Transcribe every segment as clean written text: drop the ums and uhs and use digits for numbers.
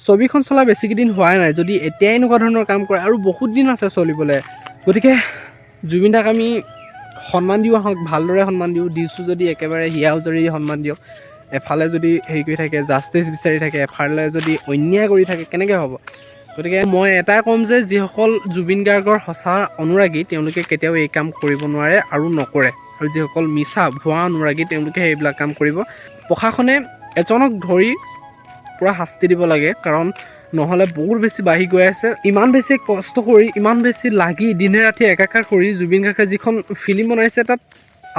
ছবিখন চলা বেছিকেইদিন হোৱাই নাই, যদি এতিয়াই এনেকুৱা ধৰণৰ কাম কৰে আৰু বহুত দিন আছে চলিবলৈ। গতিকে জুবিন দাক আমি সন্মান দিওঁ আহক, ভালদৰে সন্মান দিওঁ। দিছোঁ যদি একেবাৰে হিয়া উজাৰি সন্মান দিয়ক। এফালে যদি হেৰি কৰি থাকে, জাষ্টিছ বিচাৰি থাকে, এফালে যদি অন্যায় কৰি থাকে, কেনেকৈ হ'ব? গতিকে মই এটাই ক'ম যে যিসকল জুবিন গাৰ্গৰ সঁচা অনুৰাগী তেওঁলোকে কেতিয়াও এই কাম কৰিব নোৱাৰে আৰু নকৰে, আৰু যিসকল মিছা ভুৱা অনুৰাগী তেওঁলোকে সেইবিলাক কাম কৰিব। প্ৰশাসনে এজনক ধৰি পূৰা শাস্তি দিব লাগে, কাৰণ নহ'লে বহুত বেছি বাঢ়ি গৈ আছে। ইমান বেছি কষ্ট কৰি, ইমান বেছি লাগি দিনে ৰাতি একাকাৰ কৰি জুবিন গাৰ্গে যিখন ফিল্ম বনাইছে, তাত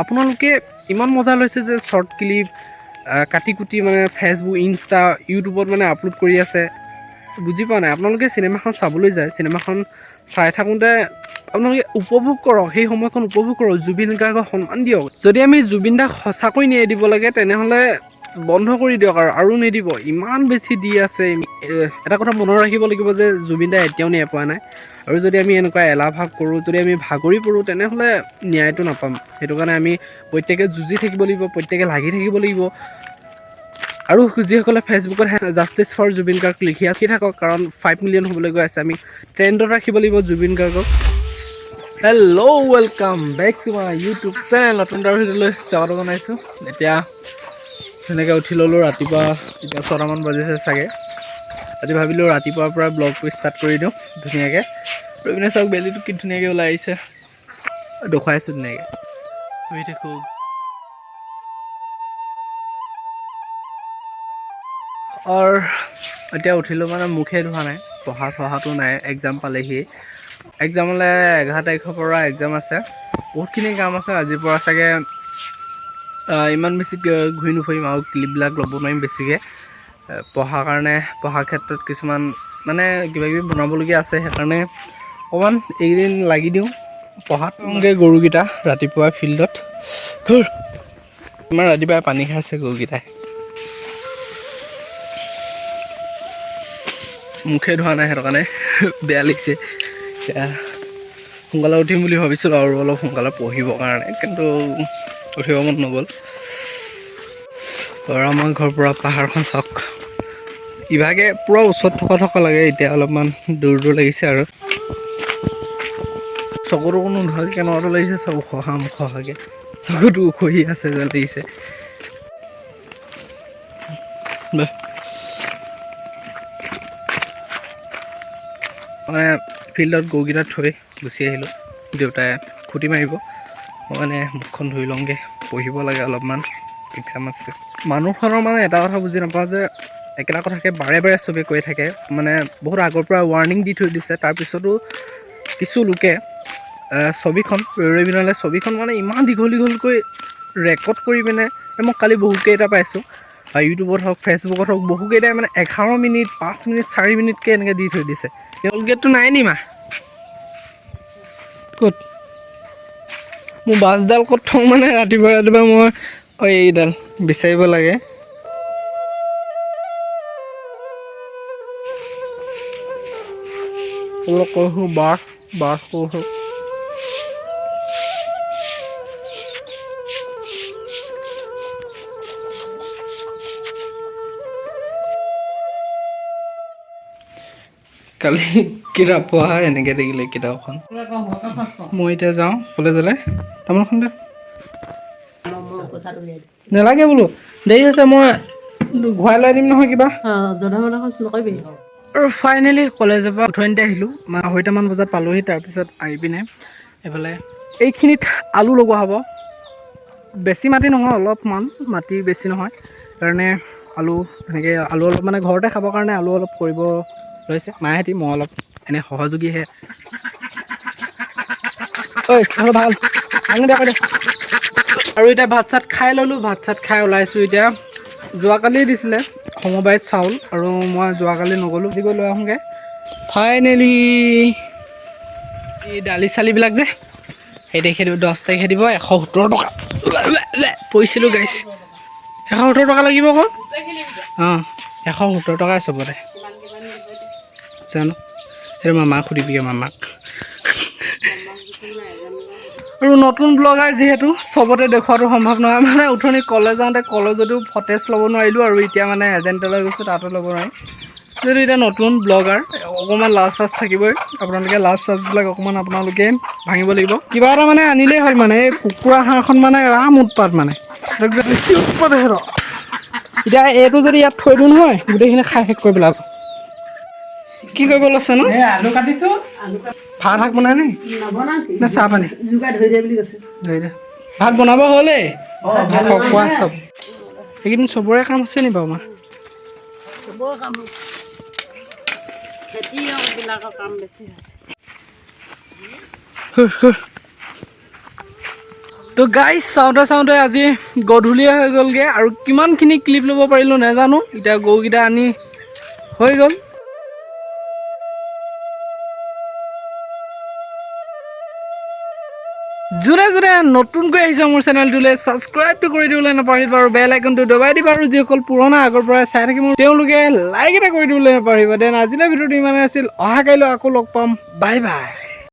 আপোনালোকে ইমান মজা লৈছে যে শ্বৰ্ট ক্লিপ কাটি কুটি মানে ফেচবুক, ইনষ্টা, ইউটিউবত মানে আপলোড কৰি আছে। বুজি পোৱা নাই, আপোনালোকে চিনেমাখন চাবলৈ যায়, চিনেমাখন চাই থাকোঁতে আপোনালোকে উপভোগ কৰক, সেই সময়খন উপভোগ কৰক, জুবিন গাৰ্গক সন্মান দিয়ক। যদি আমি জুবিন দাক সঁচাকৈ ন্যায় দিব লাগে তেনেহ'লে বন্ধ কৰি দিয়ক আৰু নিদিব। ইমান বেছি দি আছে। এটা কথা মনত ৰাখিব লাগিব যে জুবিন দাই এতিয়াও ন্যায় পোৱা নাই, আৰু যদি আমি এনেকুৱা এলাহ ভাৱ কৰোঁ, যদি আমি ভাগৰি পৰোঁ, তেনেহ'লে ন্যায়টো নাপাম। সেইটো কাৰণে আমি প্ৰত্যেকে যুঁজি থাকিব লাগিব, প্ৰত্যেকে লাগি থাকিব লাগিব। আৰু যিসকলে ফেচবুকত জাষ্টিছ ফৰ জুবিন গাৰ্গ লিখি ৰাখি থাকক, কাৰণ 5 মিলিয়ন হ'বলৈ গৈ আছে, আমি ট্ৰেণ্ডত ৰাখিব লাগিব জুবিন গাৰ্গক। Hello, welcome back to my YouTube channel. নতুন এটা ভিডিঅ'লৈ স্বাগত জনাইছোঁ। এতিয়া ধুনীয়াকৈ উঠি ল'লোঁ ৰাতিপুৱা, এতিয়া 6টামান বাজিছে চাগে। আজি ভাবিলোঁ ৰাতিপুৱাৰ পৰা ব্লগটো ষ্টাৰ্ট কৰি দিওঁ ধুনীয়াকৈ। আৰু এইপিনে চাওক, বেলিটো কি ধুনীয়াকৈ ওলাই আহিছে, দেখুৱাইছোঁ ধুনীয়াকৈ। শুই থাকোঁ আৰু এতিয়া উঠিলোঁ, মানে মুখে ধোৱা নাই, পঢ়া চঢ়াটো নাই, এক্সাম পালেহি। এক্সামলৈ 11 তাৰিখৰ পৰা এক্সাম আছে, বহুতখিনি কাম আছে। আজিৰ পৰা চাগে ইমান বেছি ঘূৰি নুফুৰিম আৰু ক্লিপবিলাক ল'ব নোৱাৰিম বেছিকৈ। পঢ়াৰ কাৰণে, পঢ়াৰ ক্ষেত্ৰত কিছুমান মানে কিবা কিবি বনাবলগীয়া আছে, সেইকাৰণে অকণমান এইকেইদিন লাগি দিওঁ পঢ়াত। গৰুকেইটা ৰাতিপুৱা ফিল্ডত ঘূৰ, ইমান ৰাতিপুৱাই পানী খাইছে গৰুকেইটাই। মুখে ধোৱা নাই, সেইটো কাৰণে বেয়া লাগিছে। এতিয়া সোনকালে উঠিম বুলি ভাবিছিলোঁ আৰু অলপ সোনকালে পঢ়িবৰ কাৰণে, কিন্তু উঠিব মন নগ'ল। আৰু আমাৰ ঘৰৰ পৰা পাহাৰখন চাওক, ইভাগে পূৰা ওচৰত থকা থকা লাগে, এতিয়া অলপমান দূৰ দূৰ লাগিছে। আৰু চকুটো কোনো নোধোৱাকৈ কেনেকুৱাটো লাগিছে চাওক, উখহা মুখহাকৈ চকুটো উখহি আছে যেন লাগিছে। মানে ফিল্ডত গৰুকেইটা থৈ গুচি আহিলোঁ, দেউতাই খুটি মাৰিব। মই মানে মুখখন ধুই লওঁগৈ, পঢ়িব লাগে অলপমান, এক্সাম আছে। মানুহখনৰ মানে এটা কথা বুজি নাপাওঁ যে একেটা কথাকে বাৰে বাৰে চবেই কৈ থাকে, মানে বহুত আগৰ পৰা ৱাৰ্ণিং দি থৈ দিছে, তাৰপিছতো কিছু লোকে ছবিখন ৰৈ ৰৈ বিনালে ছবিখন মানে ইমান দীঘল দীঘলকৈ ৰেকৰ্ড কৰি পিনে, মই কালি বহুতকেইটা পাইছোঁ, ইউটিউবত হওক ফেচবুকত হওক, বহুকেইটাই মানে 11 মিনিট, 5 মিনিট, 4 মিনিটকৈ এনেকৈ দি থৈ দিছে। টোলগেটটো নাই নি মা? ক'ত মোৰ বাছডাল ক'ত থওঁ, মানে ৰাতিপুৱা ৰাতিপুৱা মই এইডাল বিচাৰিব লাগে। কৈছোঁ বাছ বাছ কৈছোঁ। কালি কিতাপ পঢ়া এনেকৈ দেখিলে কিতাপখন। মই এতিয়া যাওঁ কলেজলৈ। তামোলখন দে। নালাগে বোলো, দেৰি হৈছে, মই ঘূৰাই লৈ আনিম নহয় কিবা। আৰু ফাইনেলি কলেজৰ পৰা উঠনিতে আহিলোঁ, মানে 2:30মান বজাত পালোহি। তাৰপিছত আহি পিনে এইফালে এইখিনিত আলু লগোৱা হ'ব। বেছি মাটি নহয়, অলপমান মাটি, বেছি নহয় কাৰণে আলু এনেকৈ আলু অলপ মানে ঘৰতে খাবৰ কাৰণে আলু অলপ কৰিব লৈছে মাহঁতি, মই অলপ এনেই সহযোগীহে। ঐ ভাল ভাল বেয়া কৰি। আৰু এতিয়া ভাত চাত খাই ল'লোঁ, ভাত চাত খাই ওলাইছোঁ। এতিয়া যোৱাকালি দিছিলে সমবায়ত চাউল, আৰু মই যোৱাকালি নগ'লোঁ, আজি গৈ লৈ আহোঁগৈ। ফাইনেলি এই দালি চালিবিলাক যে সেই তাৰিখে দিব, 10 তাৰিখে দিব, 170 টকা পৰিছিলোঁ গাইছ, 170 টকা লাগিব আকৌ। অঁ, 170 টকাই চবতে জানো, সেইটো মামাক সুধিবিগৈ, মামাক। আৰু নতুন ব্লগাৰ যিহেতু চবতে দেখুৱাটো সম্ভৱ নহয়, মানে উঠনি কলেজ যাওঁতে কলেজতো ফটেজ ল'ব নোৱাৰিলোঁ, আৰু এতিয়া মানে এজেণ্টলৈ গৈছোঁ, তাতো ল'ব নোৱাৰিম। যিহেতু এতিয়া নতুন ব্লগাৰ, অকণমান লাজ চাজ থাকিবই। আপোনালোকে লাজ চাজবিলাক অকণমান আপোনালোকে ভাঙিব লাগিব। কিবা এটা মানে আনিলেই হ'ল। মানে এই কুকুৰা হাঁহখন মানে ৰাম উৎপাত, মানে বেছি উৎপাত সিহঁতৰ। এতিয়া এইটো যদি ইয়াত থৈ দিওঁ নহয়, গোটেইখিনি খাই শেষ কৰি পেলাব। কি কৰিব লৈছে ন? আলু কাটিছো। ভাত শাক বনাই নে নে চাহ পানী? যোগাৰ ধৰি দে বুলি কৈছে। ধৰি দে। ভাত বনাব হ'লেই খোৱা চব। এইকেইদিন চবৰে কাম আছে নি বাৰু মা? চবৰে কাম, খেতিয়কবিলাকৰ কাম বেছি হৈছে। তো গাইজ, চাওঁতে চাওঁতে আজি গধূলিয়ে হৈ গ'লগৈ আৰু কিমানখিনি ক্লিপ ল'ব পাৰিলোঁ নাজানো। এতিয়া গৰুকেইটা আনি হৈ গ'ল। যোনে যোনে নতুনকৈ আহিছে মোৰ চেনেলটোলৈ, ছাবস্ক্ৰাইবটো কৰি দিবলৈ নাপাহৰিব আৰু বেল আইকনটো দবাই দিবা। আৰু যিসকল পুৰণা আগৰ পৰাই চাই থাকিব, তেওঁলোকে লাইক এটা কৰি দিবলৈ নাপাহৰিব। Then আজিলৈ ভিডিঅ'টো ইমানেই আছিল। অহা কাইলৈ আকৌ লগ পাম। Bye bye.